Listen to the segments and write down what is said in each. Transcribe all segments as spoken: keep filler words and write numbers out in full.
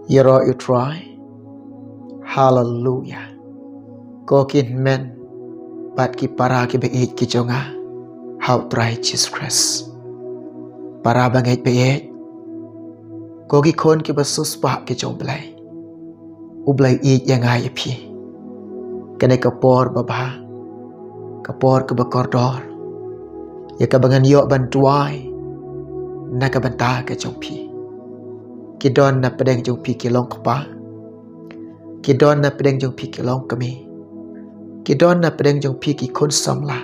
Ïaroh ïa u Trai. Haleluia. Ko ki hynmen bad ki para ki ba ïeit ki jong nga ha u Trai Jisu Khrist. Para ba ngeit ba ïeit, ko ki khun ki ba siewspah ki jong u Blei. U Blei u ïeit ïa nga ïa phi. Kane ka por babha, ka por kaba kordor, ïa kaba ngan ïoh ban duwai na ka bynta ka jong phi. Ki don na pdeng jong phi ki long kpa, ki don na pdeng jong phi ki long kmie, ki don na pdeng jong phi ki khun samla.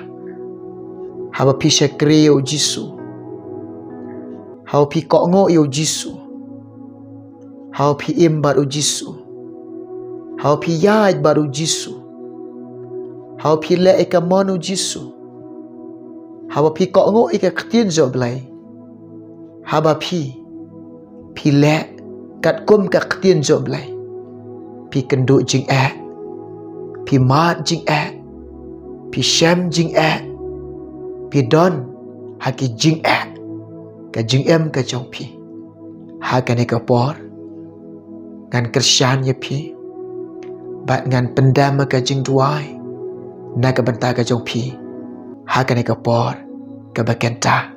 Haba phi shakri ïa u Jisu, haba phi kohnguh ïa u Jisu, haba phi im bad u Jisu, haba phi ïaid bad u Jisu, haba phi leh ïa ka mon u Jisu, haba phi kohnguh ïa ka ktien jong u Blei, haba phi, phi leh katkum ka ktien jong u Blei, phi kynduh jingeh, phi mad jingeh, phi shem jingeh, phi don ha ki jingeh, ka jingim ka jong phi. Ha kane ka por ngan kyrshan ïa phi bad ngan pyndem ka jingduwai na ka bynta ka jong phi ha kane ka por kaba kynta.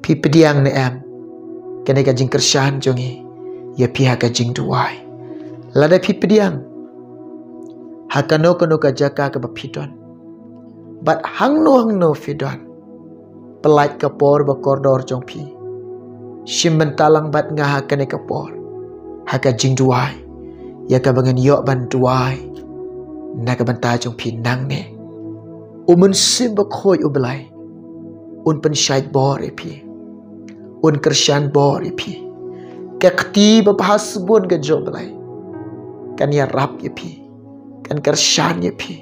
Phi pdiang ne em kane ka jingkyrshan jong ngi ïa phi ha ka jingduwai? Lada phi pdiang, ha kano kano ka jaka kaba phi don bad hangno hangno phi don, pyllait ka por ba kordor jong phi. Shim bynta lang bad nga ha kane ka por ha ka jingduwai, ïa kaba ngan ïoh ban duwai na ka bynta jong phi nangne. U Mynsiem Bakhuid u Blei un pynshait bor ïa phi, un kyrshan bor ïa phi. Ka kti babha sbun ka jong u Blei kan ïarap ïa phi, kan kyrshan ïa phi.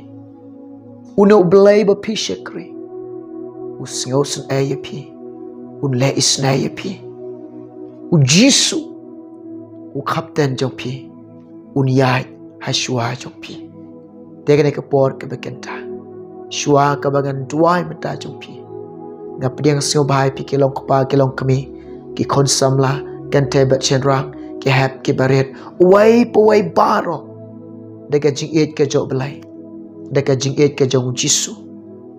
Une u Blei ba phi shakri u sngewsynei ïa phi, un leh isynei ïa phi. U Jisu u Kapten jong phi un ïaid ha shuwa jong phi. Te kane ka por kaba kynta, shuwa kaba ngan duwai mynta jong phi, nga pdiang sngewbha ïa phi ki long kpa ki long kmie, ki khun samla, kynthei bad shynrang, ki hep ki barit, uwei pa uwei baroh, da ka jingïeit ka jong u Blei, da ka jingïeit ka jong u Jisu,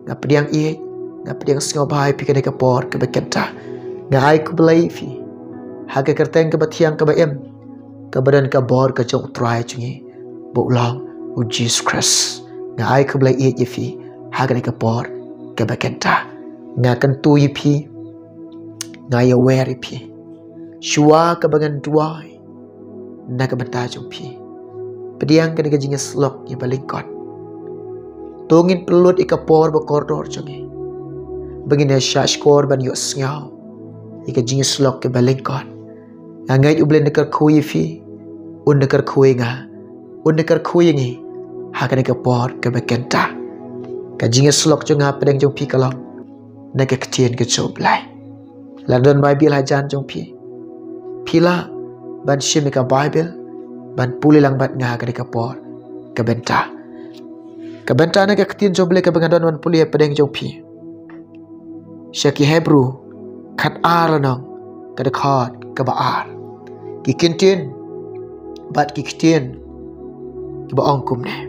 nga pdiang ïeit, nga pdiang sngewbha ïa phi kane ka por kaba kynta. Nga ai khublei ïa phi ha ka kyrteng kaba thiang kaba im, kaba don ka bor ka jong u Trai jong ngi ba u long u Jisu Khrist. Nga ai khublei ïeit ïa phi ha kane ka por kaba kynta. Nga kyntu ïa phi, nga ïawer ïa phi. Shuwa kaba ngan duwai na ka bynta jong phi, pdiang kane ka jingïasyllok ïa ba lyngkot. To ngin pynlut ïa ka por ba kordor jong ngi ba ngin ïa shahshkor ban ïohsngew ïa ka jingïasyllok ïa ba lyngkot. Nga ngeit u Blei un da kyrkhu ïa phi, un da kyrkhu ïa nga, un da kyrkhu ïa ngi ha kane ka por kaba kynta. Ka jingïasyllok jong nga pdeng jong phi ka long na ka ktien ka jong u Blei. Lada don Baibl hajan jong phi, phi lah ban shim ïa ka Baibl ban pule lang bad nga ha kane ka por kaba kynta. Ka bynta na ka ktien jong u Blei kaba nga don ban pule hapdeng jong phi, sha ki Hebru khatar lynnong, ka dkhot kaba ar. Ki kyntien bad ki ktien kiba ong kumne: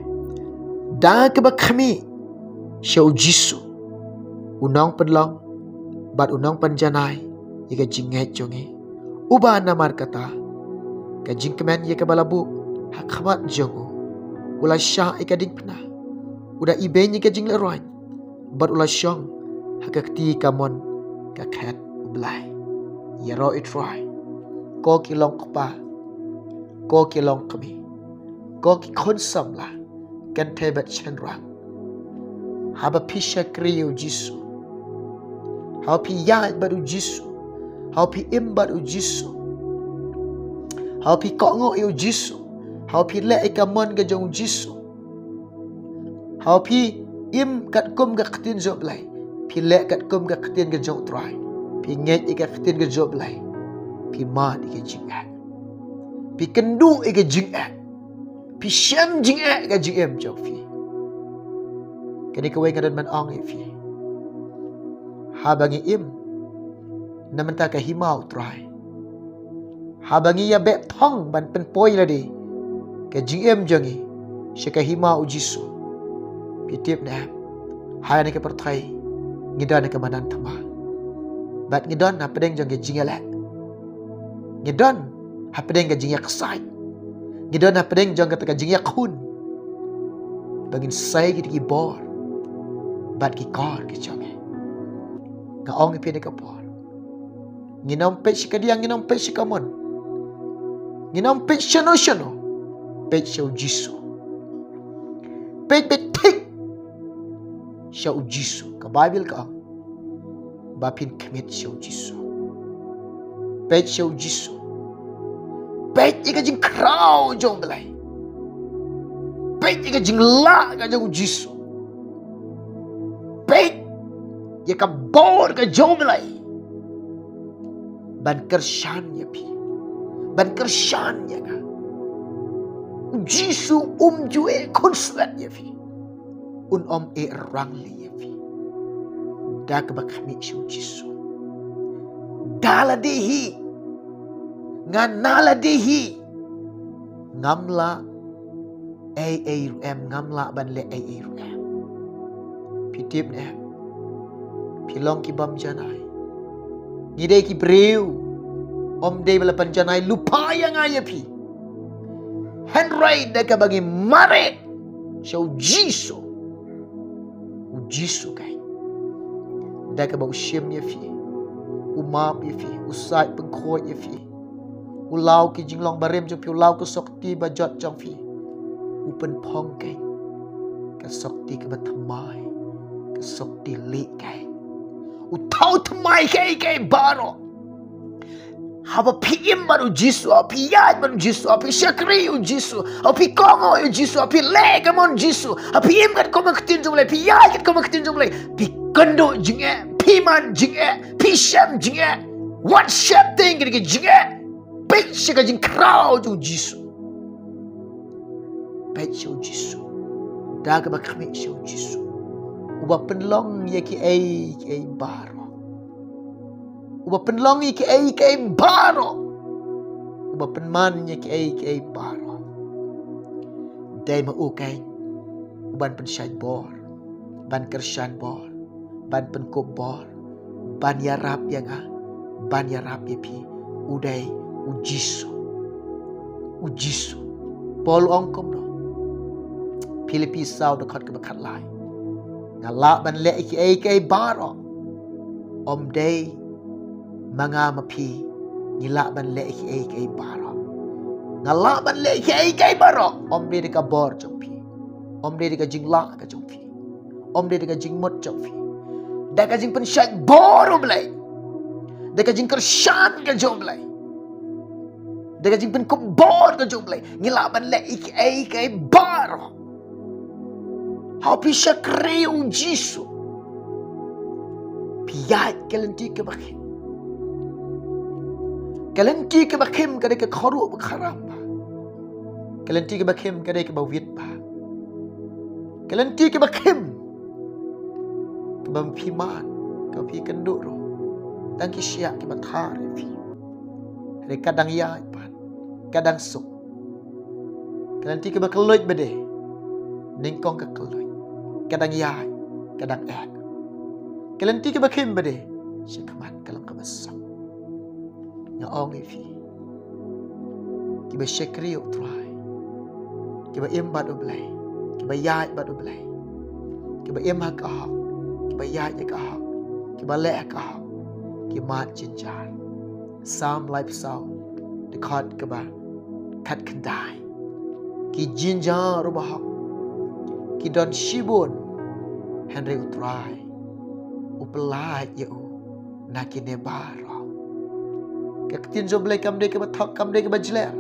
Da kaba khmih sha u Jisu, u nongpynlong bad u nongpynjanai ïa ka jingngeit jong ngi, uba namar kata ka jingkmen ïa kaba la buh ha khmat jong u, u la shah ïa ka diengphna, u da ibeiñ ïa ka jinglehroiñ bad u la shong ha ka kti kamon ka khet u Blei. Ïaroh ïa u Trai, ko ki long kpa, ko ki long kmie, ko ki khun samla, kynthei bad shynrang, haba phi shakri ïa u Jisu, haba phi ïaid bad u Jisu, haba phi im bad u Jisu, haba phi kohnguh ïa u Jisu, haba phi leh ïa ka mon ka jong u Jisu, haba phi im katkum ka ktien jong u Blei, phi leh katkum ka ktien ka jong u Trai, phi ngeit ïa ka ktien ka jong u Blei, phi mad ïa ka jingeh, phi kynduh ïa ka jingeh, phi shem jingeh ka jingim jong phi. Kane kawei nga don ban ong ïa phi, haba ngi im na bynta ka hima u Trai, Haba ngi ïa beh thong ban pynpoi lade ka jingim jong ngi sha ka hima u Jisu, phi tip ne em, ha kane ka pyrthei ngi don ha ka madan thymmai. Bad ngi don hapdeng jong ka jingïaleh. Ngi don hapdeng ka jingïaksaid. Ngi don hapdeng jong kata ka jingïakhun. Ba ngin sei kiti ki bor bad ki kor ki jong ngi. Nga ong ïa phi ha kane ka por, ngin ym peit sha ka diang, ngin ym peit sha ka mon, ngin ym peit shano shano. Peit sha u Jisu. Peit beit thik sha u Jisu. Ka Baibl ka ong ba phin khmih sha u Jisu. Peit sha u Jisu. Peit ïa ka jingkhraw jong u Blei. Peit ïa ka jinglah ka jong u Jisu. Peit ïa ka bor ka jong u Blei ban kyrshan ïa phi, ban kyrshan ïa nga. U Jisu um ju ïeh khunswet ïa phi. Un ym ïeh rangli ïa phi. Da kaba khmih sha u Jisu. Da lade hi, nga na lade hi, ngam lah ei ei ruh em, ngam lah ban leh ei ei ruh em. Phi tip ne em, phi long ki bym janai. Ngi dei ki briew. Ym dei ba la pynjanai lypa ïa nga ïa phi. Hynrei da kaba ngi mareh sha u Jisu, u Jisu kai, da kaba u shim ïa phi, u map ïa phi, u said pynkhuid ïa phi, u law ki jinglong barim jong phi, u law ka sokti bajot jong phi, u pynphong kai ka sokti kaba thymmai, ka sokti lieh kai. U thaw thymmai kaei kaei baroh. Haba phi im bad u Jisu, haba phi ïaid bad u Jisu, haba phi shakri u Jisu, haba phi kohnguh u Jisu, haba phi leh ka mon Jisu, haba phi im katkum ka ktien jong u Blei, phi ïaid katkum ka ktien jong u Blei, phi kynduh jingeh, phi mad jingeh, phi shem jingeh. Wat sheptieng kine ki jingeh. Peit sha ka jingkhraw jong u Jisu. Peit sha u Jisu. Da kaba khmih sha u Jisu, uba pynlong ïa kiei kiei baroh. Uba pynlong ïa kiei kiei baroh. Uba pynman ïa kiei kiei baroh. Dei ma u keiñ uban pynshait bor, ban kyrshan bor, ban pynkup bor, ban ïarap ïa nga, ban ïarap ïa phi. U dei u Jisu. U Jisu. Paul u ong kumno? Philippi saw dkhot kaba khatlai. Nga lah ban leh ïa kiei kiei baroh. Ym dei ma nga ma phi ngi lah ban leh ïa kiei kiei baroh. Nga lah ban leh ïa kiei kiei baroh. Ym dei da ka bor jong phi. Ym dei da ka jinglah ka jong phi. Ym dei da ka jingmut jong phi. Da ka jingpynshait bor u Blei, da ka jingkyrshan ka jong u Blei, da ka jingpynkup bor ka jong u Blei, ngi lah ban leh ïa kiei kiei baroh. Haba phi shakri u Jisu, phi ïaid ka lynti kaba khim. Ka lynti kaba khim ka dei ka kharuh ba kharam bha. Ka lynti kaba khim ka dei kaba wit bha. Ka lynti kaba khim, kaba phi mad, kaba phi kynduh ruh, tang ki shiah kiba thar ïa phi. Hynrei ka dang ïaid pat, ka dang suk. Ka lynti kaba kylluid ba dei, nyngkong ka kylluid, ka dang ïaid, ka dang eh. Ka lynti kaba khim ba dei, shakhmat ka long kaba suk. Nga ong ïa phi, kiba shakri ïa u Trai, kiba im bad u Blei, kiba ïaid bad u Blei, kiba im ha ka hok, kiba ïaid ha ka hok, kiba leh ha ka hok, ki mad jynjar. Salm laiphew saw, dkhot kaba khatkhyndai. Ki jynjar u bahok, ki don shibun, hynrei u Trai u pyllait ïa u na kine baroh. Ka ktien jong u Blei kam dei kaba thok, kam dei kaba jler.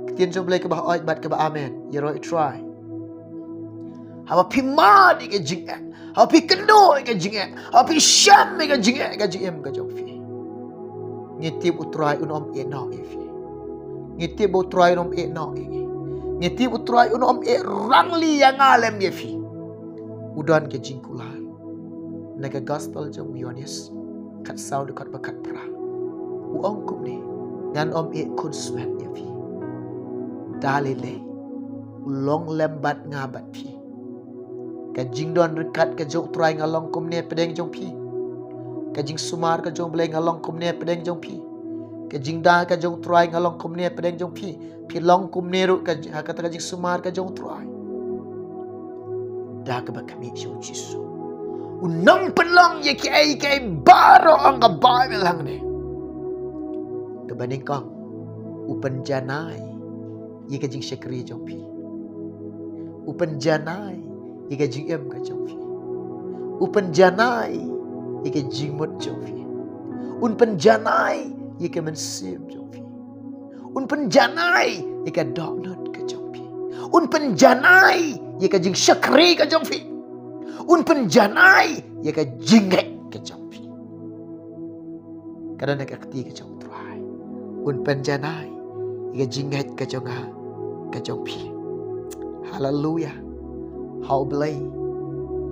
Ka ktien jong u Blei kaba hooid bad kaba amen. Ïaroh ïa u Trai. Haba phi mad ïa ka jingeh, haba phi kynduh ïa ka jingeh, haba phi shem ïa ka jingeh, ka jingim ka jong phi, ngi tip u Trai un ym ïeh noh ïa phi. Ngi tip u Trai un ym ïeh noh ïa ngi. Ngi tip u Trai un ym ïeh rangli ïa nga lem ïa phi. U don ka jingkular na ka gospel jong u Ïoannis khatsaw dkhot ba khatphra. U ong kumne, Ngan ym ïeh khunswet ïa phi. Da lei lei u long lem bad nga bad phi. Ka jingdon ryngkat ka jong u Trai nga long kumne pdeng jong phi. Ka jingsumar ka jong u Blei nga long kumne pdeng jong phi. Ka jingda ka jong u Trai nga long kumne pdeng jong phi. Phi long kumne ruh ka, ha kata ka jingsumar ka jong u Trai. Da kaba khmih sha u Jisu. U nang pynlong ïa kiei kiei baroh, ong ka Baibl hangne. Kaba nyngkong, u pynjanai ïa ka jingshakri jong phi. U pynjanai ïa ka jingim ka jong phi. U pynjanai ïa ka jingmut jong phi. Un pynjanai ïa ka mynsiem jong phi. Un pynjanai ïa ka dohnud ka jong phi. Un pynjanai ïa ka jingshakri ka jong phi. Un pynjanai ïa ka jingngeit ka jong phi. Ka don ha ka kti ka jong u Trai. Un pynjanai ïa ka jingngeit ka jong nga, ka jong phi. Haleluya. Ha u Blei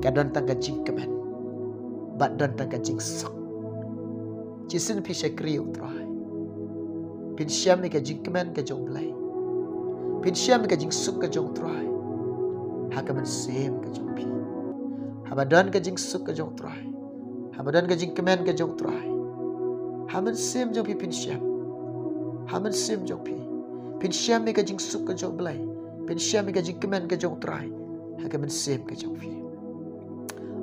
ka don tang ka jingkmen bad don tang ka jingsuk. Shisien phi shakri ïa u Trai, phin shem ïa ka jingkmen ka jong u Blei. Phin shem ïa ka jingsuk ka jong u Trai ha ka mynsiem ka jong phi. Haba don ka jingsuk ka jong u Trai, haba don ka jingkmen ka jong u Trai, ha mynsiem jong phi phin shem. Ha mynsiem jong phi phin shem ïa ka jingsuk ka jong u Blei. Phin shem ïa ka jingkmen ka jong u Trai ha ka mynsiem ka jong phi.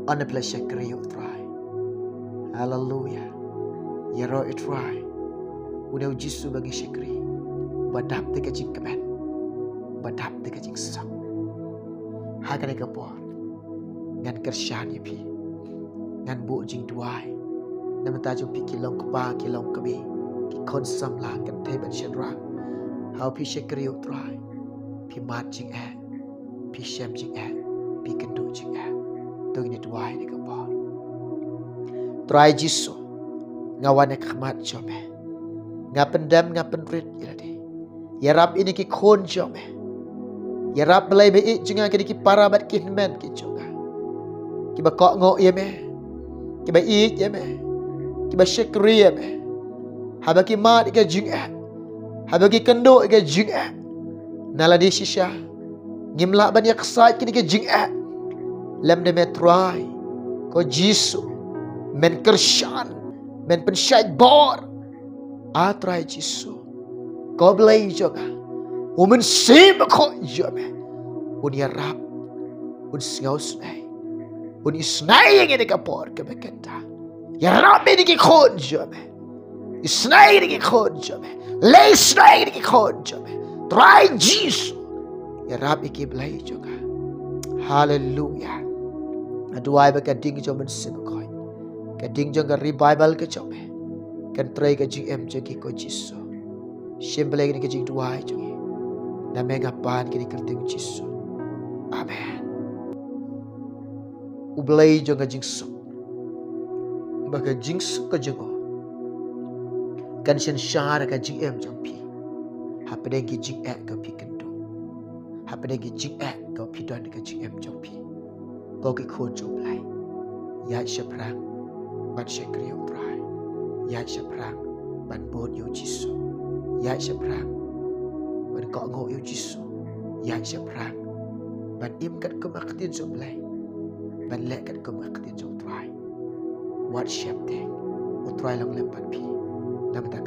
Ynda phi la shakri ïa u Trai. Haleluya. Ïaroh ïa u Trai. Une u Jisu ba ngi shakri, ba dap da ka jingkmen, ba dap da ka jingsuk. Ha kane ka por ngan kyrshan ïa phi. Ngan buh jingduwai na bynta jong phi ki long kpa, ki long kmie, ki khun samla, kynthei bad shynrang. Haba phi shakri ïa u Trai, phi mad jingeh, phi shem jingeh, phi kynduh jingeh. To ngin ïa duwai ha kane ka por. Trai Jisu, nga wan ha khmat jong me. Nga pyndem, nga pynrit ïa lade. Ïarap ïa kine ki khun jong me. Ïarap Blei ba ïeit jong nga, kine ki para bad ki hynmen ki jong nga, kiba kohnguh ïa me, kiba ïeit ïa me, kiba shakri ïa me. Haba ki mad ïa ka jingeh, haba ki kynduh ïa ka jingeh, na lade shisha ngim lah ban ïa ksaid kine ki jingeh. Lymda me Trai, ko Jisu, men kyrshan, men pynshait bor. A Trai Jisu, ko Blei jong nga, u Mynsiem Bakhuid jong me un ïarap, un sngewsynei, un isynei ïa ngi ha kane ka por kaba kynta. Ïarap ïa kine ki khun jong me. Isynei ïa kine ki khun jong me. Leh isynei ïa kine ki khun jong me. Trai Jisu, ïarap ïa ki, Blei jong nga. Haleluya. Nga duwai ba ka ding jong u Mynsiem Bakhuid, ka ding jong ka revival ka jong me, kan trei ha ka jingim jong ki, ko Jisu. Shim Blei kane ka jingduwai jong ngi. Na me nga pan kane ha ka kyrteng u Jisu. Amen. U Blei jong ka jingsuk, ba ka jingsuk ka jong u kan synshar ha ka jingim jong phi. Hapdeng ki jingeh kaba phi kynduh, hapdeng ki jingeh kaba phi don ha ka jingim jong phi, ko ki khun jong u Blei, ïaid shaphrang ban shakri ïa u Trai. Ïaid shaphrang ban bud ïa u Jisu. Ïaid shaphrang ban kohnguh ïa u Jisu. Ïaid shaphrang ban im katkum ka ktien jong u Blei, ban leh katkum ka ktien jong u Trai. Wat sheptieng, u Trai long lem bad phi. Na ka bynta